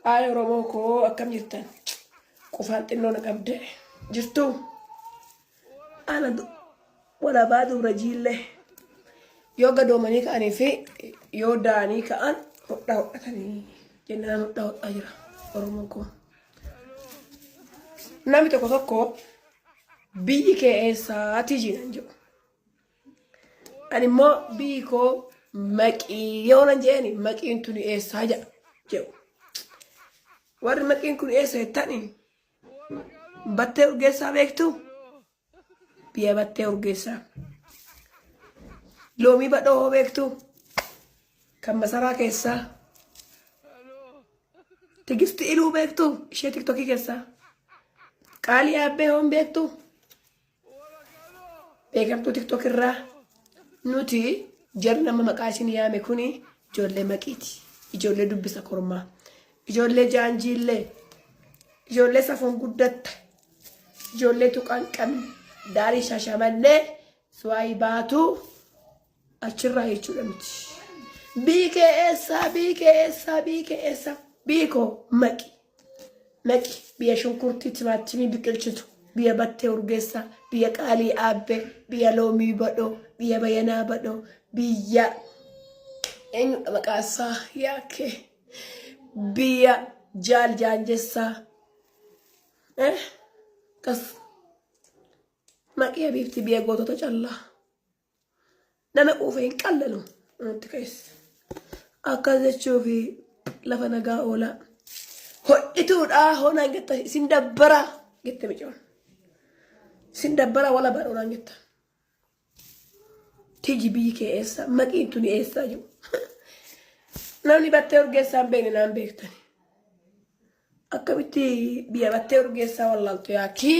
Haay Oromoo koo, akkam jirtan? Qufaan xinnoo na qabde. Jirtuu? Ana walabaa dubra jiillee. Yoo gadoomanii ka'anii fi yoo da'anii ka'an hodhaa hodhatanii jennaan hodhaa hodhaa jira Oromoo koo. Namni tokko tokko biyyi kee eessaatii jiinan jedhu. Ani immoo biyyi koo Maqii yoo nan jeeni, Maqiin tuni eessaa jedha jedhu. Warri Maqiin kun eessa jettani, Battee Urgeessaa beektu? Biyya Battee Urgeessaa. Loomii Badhoo hoo beektu? Kan masaraa keessaa. Tigisti Iluu beektu? Ishee TikTokii keessaa. Qaalii Aabbee hoo hin beektu? Beekamtuu TikTok irraa. Nuti jarri nama maqaa isin yaame kuni ijoollee Maqiiti. Ijoollee dubbisa kormaa. Ijoollee jaanjiillee. Ijoollee safuun guddatte. Ijoollee tuqaan qabne. Daarii Shaashamannee Suwaayii baatuu achirraa jechuudha miti. Biyyi kee eessaa? Biyyi kee eessaa? Biyyi kee eessaa? Biyyi koo Maqi. Maqi biyya shunkurtii timaatimii biqilchitu, biyya Battee Urgeessaa, biyya Qaalii Aabbee, biyya Loomii Badhoo, biyya Bayanaa Badhoo, biyya eenyudha maqaa isaa yaakee, biyya Jaal Jaanjessaa. Eh, kas Maqii habiibti, biyya gootota callaa. Nama quufe hin qallalu nutti keessa. Akkas jechuufi lafa nagaa oolaa. Hodhituudha hoonaan jetta, isin dabbaraa jette micoon. Isin dabbaraa wala baadha hoonaan jetta. Tiji, biyyi kee eessa? Maqiin tuni eessaa jiru? Namni Battee Urgeessaa hin beekne naan beektani. Akkamitti biyya Battee Urgeessaa wallaaltu yaakii?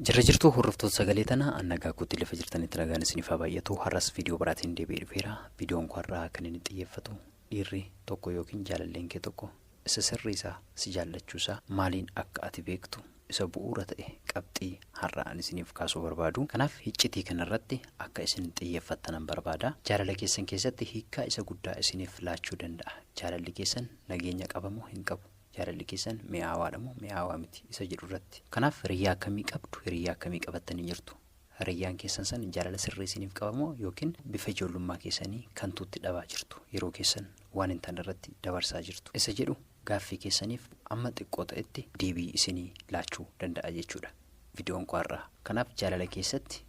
Jirra jirtuu hordoftoota sagalee tanaa, an nagaa kootti, lafa jirtanitti nagaan isiniif haa baay'atu. Har'as viidiyoo biraatiin deebi'ee dhufeera. Viidiyoon koo har'aa kan inni xiyyeeffatu dhiirri tokko yookiin jaalalleen kee tokko isa sirrii isaa si jaallachuu isaa maaliin akka ati beektu isa bu'uura ta'e qabxii har'a an isiniif kaasuu barbaadu. Kanaaf hiccitii kanarratti akka isin xiyyeeffattanan barbaada. Jaalala keessan keessatti hiikkaa isa guddaa isiniif laachuu danda'a. Jaalalli keessan nageenya qaba moo hin qabu? Jaalalli keessan mi'aawaadha moo mi'aawaa miti isa jedhu irratti. Kanaaf hiriyyaa akkamii qabdu? Hiriyyaa akkamii qabattanii jirtu? Hiriyyaan keessan san jaalala sirrii isiniif qaba moo yookiin bifa ijoollummaa keessanii kantuutti dhabaa jirtu? Yeroo keessan waan hin taane irratti dabarsaa jirtu? Isa jedhu gaaffii keessaniif amma xiqqoo ta'etti deebii isinii laachuu danda'a jechuudha viidiyoon koo har'aa. Kanaaf jaalala keessatti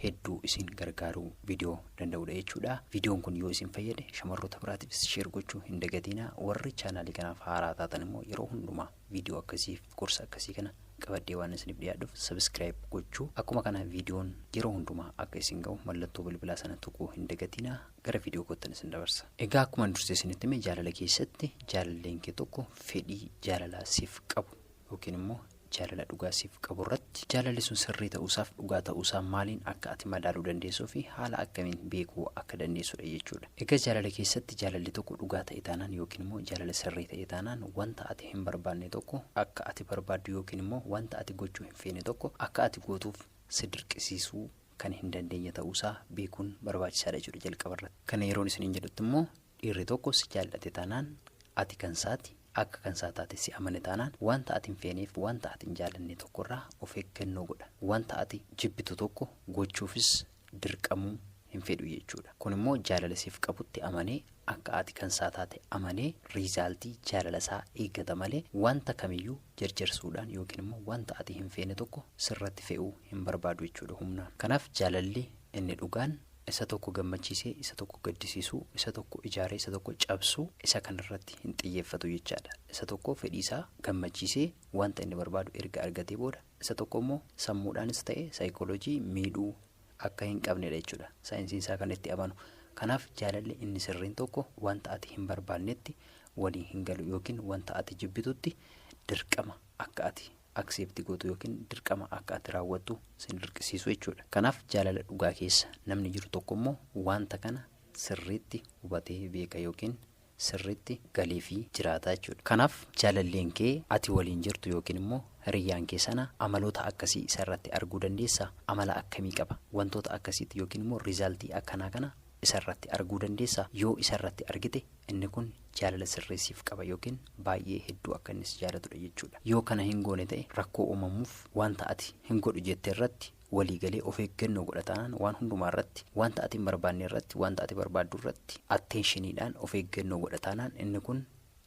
hedduu isin gargaaruu viidiyoo danda'udha jechuudha. Viidiyoon kun yoo isin fayyade shamarroota biraatiifis share gochuu hin dagatinaa. Warri chaanaalii kanaaf haaraa taatan immoo yeroo hundumaa viidiyoo akkasiif gorsa akkasii kana qabadhee waan isiniif dhiyaadhuuf subscribe gochuu, akkuma kana viidiyoon yeroo hundumaa akka isin ga'u mallattoo bilbilaa sana tuquu hin dagatinaa. Gara viidiyoo koottan isin dabarsa. Egaa akkuma dursee isinitti hime, jaalala keessatti jaalalleen kee tokko fedhii jaalalaa siif qabu yookiin immoo jaalala dhugaa siif qabu irratti jaalalli sun sirrii ta'uusaaf dhugaa ta'uusaa maaliin akka ati madaaluu dandeessuu fi haala akkamiin beekuu akka dandeessudha jechuudha. Egaa jaalala keessatti jaalalli tokko dhugaa ta'e taanaan yookiin immoo jaalala sirrii ta'e taanaan, wanta ati hin barbaanne tokko akka ati barbaaddu yookiin immoo wanta ati gochuu hin feene tokko akka ati gootuuf si dirqisiisuu kan hin dandeenye ta'uusaa beekuun barbaachisaadha jechuudha jalqaba irratti. Kana yeroon isiniin jedhutti immoo, dhiirri tokko si jaallate taanaan, ati kan isaati, akka kan isaa taate si amane taanaan, wanta ati hin feeneef wanta ati hin jaallanne tokko irraa of eeggannoo godha. Wanta ati jibbitu tokko gochuufis dirqamuu hin fedhu jechuudha. Kun immoo jaalala siif qabutti amanee, akka ati kan isaa taate amanee resultii jaalala isaa eeggata malee wanta kamiyyuu jarjarsuudhaan yookiin immoo wanta ati hin feene tokko sirratti fe'uu hin barbaadu jechuudha humnaan. Kanaaf jaalalli inni dhugaan isa tokko gammachiisee isa tokko gaddisiisuu, isa tokko ijaaree isa tokko cabsuu, isa kanarratti hin xiyyeeffatu jechaadha. Isa tokko fedhii isaa gammachiisee wanta inni barbaadu erga argatee booda, isa tokko immoo sammuudhaanis ta'e saayikooloojii miidhuu akka hin qabnedha jechuudha. Saayinsiin isaa kan itti amanu. Kanaaf jaalalli inni sirriin tokko wanta ati hin barbaannetti walii hin galu yookiin wanta ati jibbitutti dirqama akka ati accept gootu yookiin dirqama akka ati raawwattu sin dirqisiisu jechuudha. Kanaaf jaalala dhugaa keessa namni jiru tokko immoo wanta kana sirriitti hubatee beeka yookiin sirriitti galeefii jiraata jechuudha. Kanaaf jaalalleen kee ati waliin jirtu yookiin immoo hiriyyaan kee sana amaloota akkasii isa irratti arguu dandeessaa? Amala akkamii qaba? Wantoota akkasiitti yookiin immoo resultii akkanaa kana Isarratti arguu dandeessaa? Yoo isarratti argite inni kun jaalala sirrii siif qaba yookiin baay'ee hedduu akka inni si jaalatudha jechuudha. Yoo kana hin goone ta'e rakkoo uumamuuf wanta ati hin godhu jette irratti walii galee of eeggannoo godha taanaan waan hundumaa irratti wanta ati hin barbaanne irratti wanta ati barbaaddu irratti atteenshiniidhaan of eeggannoo godha taanaan inni kun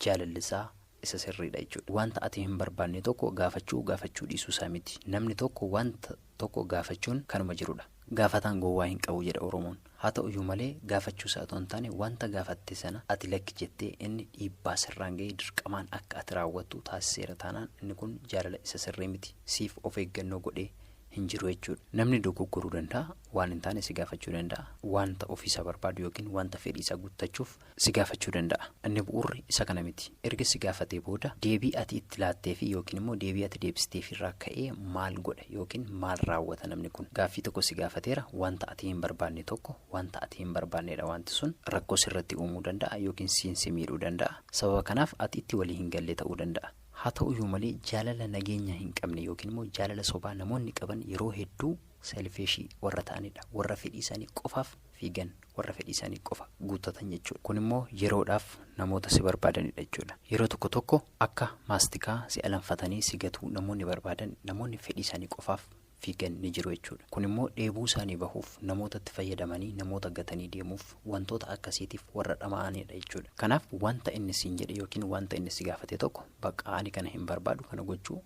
jaalalli isaa isa sirriidha jechuudha. Wanta ati hin barbaanne tokko gaafachuu gaafachuu dhiisuu isaa miti. Namni tokko wanta tokko gaafachuun kanuma jirudha. Gaafataan gowwaa hin qabu jedha Oromoon. Haa ta'uyyuu malee gaafachuu isaa otoo hin taane wanta gaafatte sana ati lakki jettee inni dhiibbaa sirraan ga'ee dirqamaan akka ati raawwattu taasiseera taanaan inni kun jaalala isa sirrii miti. Siif of eeggannoo godhee hin jiru jechuudha. Namni dogoggoruu danda'a, waan hin taane si gaafachuu danda'a, wanta ofiisaa barbaadu yookiin wanta fedhii isaa guuttachuuf si gaafachuu danda'a. Inni bu'uurri isa kana miti. Erga si gaafatee booda deebii ati itti laatteefi yookiin immoo deebii ati deebisteef irraa ka'ee maal godha yookiin maal raawwata namni kun? Gaaffii tokko si gaafateera, wanta ati hin barbaanne tokko, wanta ati hin barbaannedha wanti sun rakkoo sirratti uumuu danda'a yookiin siin si miidhuu danda'a. Sababa kanaaf ati itti walii hin galle ta'uu danda'a. Haa ta'uyyuu malee jaalala nageenya hin qabne yookiin immoo jaalala sobaa namoonni qaban yeroo hedduu selfishii warra ta'anidha. Warra fedhii isaanii qofaaf fiigan, warra fedhii isaanii qofa guuttatan jechuudha. Kun immoo yeroodhaaf namoota si barbaadanidha jechuudha. Yeroo tokko tokko akka maastikaa si alanfatanii si gatuu namoonni barbaadan namoonni fedhii isaanii qofaaf fiigan ni jiru jechuudha. Kun immoo dheebuu isaanii bahuuf namootatti fayyadamanii namoota gatanii deemuuf wantoota akkasiitiif warra dhama'anidha jechuudha. Kanaaf wanta inni siin jedhe yookiin wanta inni si gaafate tokko bakka ani kana hin barbaadu kana gochuu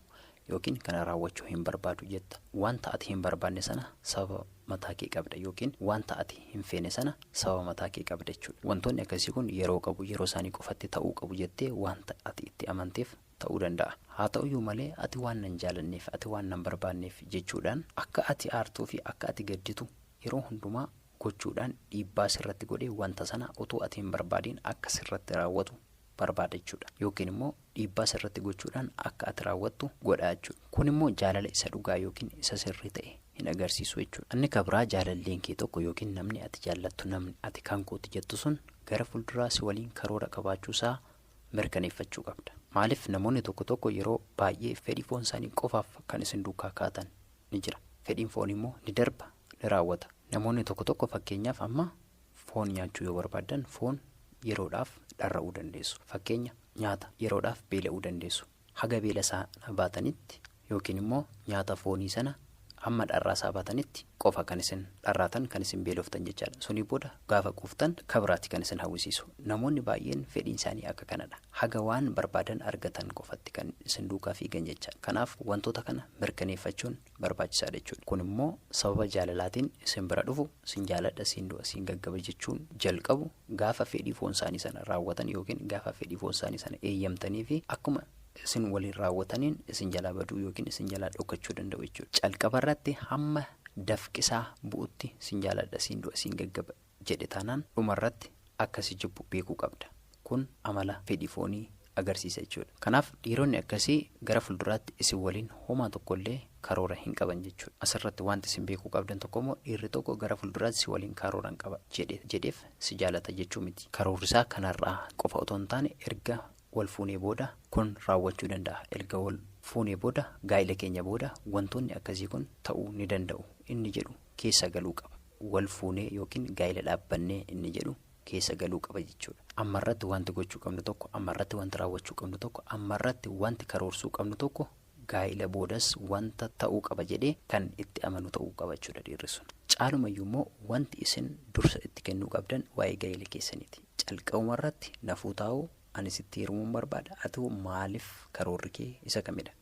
yookiin kana raawwachuu hin barbaadu jetta. Wanta ati hin barbaanne sana sababa mataa kee qabda yookiin wanta ati hin feene sana sababa mataa kee qabda jechuudha. Wantoonni akkasii kun yeroo qabu yeroo isaanii qofatti ta'uu qabu jettee wanta ati itti amanteef ta'uu danda'a. Haa ta'uyyuu malee ati waan nan jaalanneef ati waan nan barbaanneef jechuudhaan akka ati aartuu fi akka ati gadditu yeroo hundumaa gochuudhaan dhiibbaa sirratti godhee wanta sana otoo ati hin barbaadiin akka sirratti raawwatu barbaada jechuudha. Yookiin immoo dhiibbaa sirratti gochuudhaan akka ati raawwattu godha jechuudha. Kun immoo jaalala isa dhugaa yookiin isa sirrii ta'e hin agarsiisu jechuudha. Inni kabraa jaalalleen kee tokko yookiin namni ati jaallattu namni ati kan kooti jettu sun gara fuulduraa si waliin karoora qabaachuusaa mirkaneeffachuu qabda. Maaliif namoonni tokko tokko yeroo baay'ee fedhii foon isaanii qofaaf kan isin duukaa kaatan ni jira. Fedhiin foon immoo ni darba, ni raawwata. Namoonni tokko tokko fakkeenyaaf amma foon nyaachuu yoo barbaadan foon yeroodhaaf dharra'uu dandeessu. Fakkeenya nyaata yeroodhaaf beela'uu dandeessu. Haga beela sana baatanitti yookiin immoo nyaata foonii sana hamma dharraa isaa baatanitti qofa kan isin dharraatan kan isin beeloftan jechaadha. Sunii booda gaafa quuftan kabiraatti kan isin hawwisiisu. Namoonni baay'een fedhiin isaanii akka kanadha. Haga waan barbaadan argatan qofatti kan isin duukaa fiigan jechaadha. Kanaaf wantoota kana mirkaneeffachuun barbaachisaadha jechuudha. Kun immoo sababa jaalalaatiin isin bira dhufu, isin jaaladha, isin du'a, isin gaggaba jechuun jalqabu gaafa fedhii foon isaanii sana raawwatan yookiin gaafa fedhii foon isaanii sana eeyyamtanii fi akkuma isin waliin raawwataniin isin jalaa baduu yookiin isin jalaa dhokachuu danda'u jechuudha. Calqaba irratti hamma dafqisaa bu'utti isin jaaladha, isin du'a, isin gaggaba jedhe taanaan dhumarratti akka si jibbu beekuu qabda. Kun amala fedhii foonii agarsiisa jechuudha. Kanaaf dhiironni akkasii gara fuulduraatti isin waliin homaa tokkollee karoora hin qaban jechuudha. Asirratti wanti isin beekuu qabdan tokko immoo dhiirri tokko gara fuulduraatti si waliin karoora hin qaba jedheef si jaalata jechuu miti. Karoorri isaa kanarraa qofa otoo hin taane erga wal fuunee booda kun raawwachuu danda'a. Erga wal fuunee booda gaa'ila keenya booda wantoonni akkasii kun ta'uu ni danda'u inni jedhu keessa galuu qaba. Wal fuunee yookiin gaa'ila dhaabbannee inni jedhu keessa galuu qaba jechuudha. Ammarratti wanti gochuu qabnu tokko, ammarratti wanti raawwachuu qabnu tokko, ammarratti wanti karoorsuu qabnu tokko gaa'ila boodas wanta ta'uu qaba jedhee kan itti amanu ta'uu qaba jechuudha dhiirri sun. Caalumayyuu immoo wanti isin dursa itti kennuu qabdan waa'ee gaa'ila keessaniiti. Calqabumarratti nafuu taa'uu ani sitti heerumuun barbaada. Ati maaliif karoorri kee isa kamidha?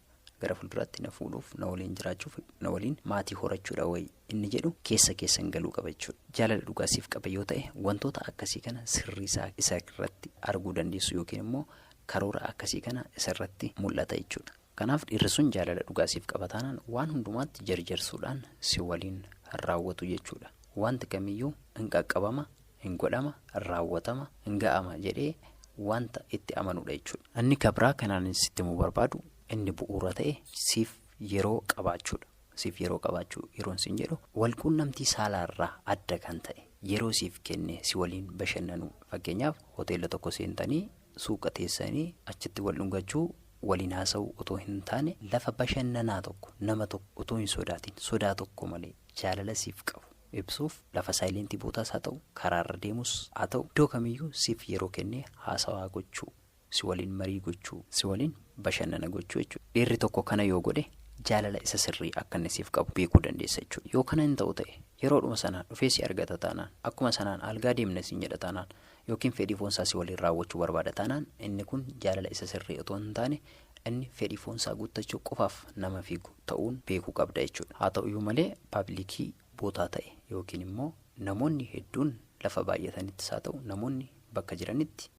Gara fuulduraatti na fuudhuuf, na waliin jiraachuuf, na waliin maatii horachuudha wayi inni jedhu keessa keessan galuu qaba jechuudha. Jaalala dhugaa siif qaba yoo ta'e wantoota akkasii kana sirrii isaa isa irratti arguu dandeessu yookiin immoo karoora akkasii kana isa irratti mul'ata jechuudha. Kanaaf dhiirri sun jaalala dhugaa siif qaba taanaan waan hundumaatti jarjarsuudhaan si waliin raawwatu jechuudha. Wanti kamiyyuu hin qaqqabama, hin godhama, raawwatama, hin ga'ama jedhee wanta itti amanudha jechuudha. Inni kabraa kanaan sitti himuu barbaadu inni bu'uura ta'e siif yeroo qabaachuudha. Siif yeroo qabaachuu yeroon siin jedhu walquunnamtii saalaarraa adda kan ta'e yeroo siif kenne si waliin bashannanuu. Fakkeenyaaf hoteela tokko seentanii suuqa teessanii achitti wal dhungachuu waliin haasa'uu otoo hin taane lafa bashannanaa tokko nama tokko otoo hin sodaatin sodaa tokko malee jaalala siif qabu. ibsuuf lafa silent bootaas haa ta'u, karaarra deemus haa ta'u, iddoo kamiyyuu siif yeroo kennee haasawaa gochuu, si waliin marii gochuu, si waliin bashannana gochuu jechuudha. Dhiirri tokko kana yoo godhe jaalala isa sirrii akka inni siif qabu beekuu dandeessa jechuudha. Yoo kana hin ta'u ta'e, yeroodhuma sana dhufee si argata taanaan, akkuma sanaan algaa deemna siin jedha taanaan, yookiin fedhii foonsaa si waliin raawwachuu barbaada taanaan, inni kun jaalala isa sirrii otoo hin taane inni fedhii foonsaa guuttachuu qofaaf nama fiigu ta'uun beekuu qabda jechuudha. Haa ta'uyyuu malee, public bootaa ta'e yookiin immoo namoonni hedduun lafa baay'atanittis haa ta'u, namoonni bakka jiranitti.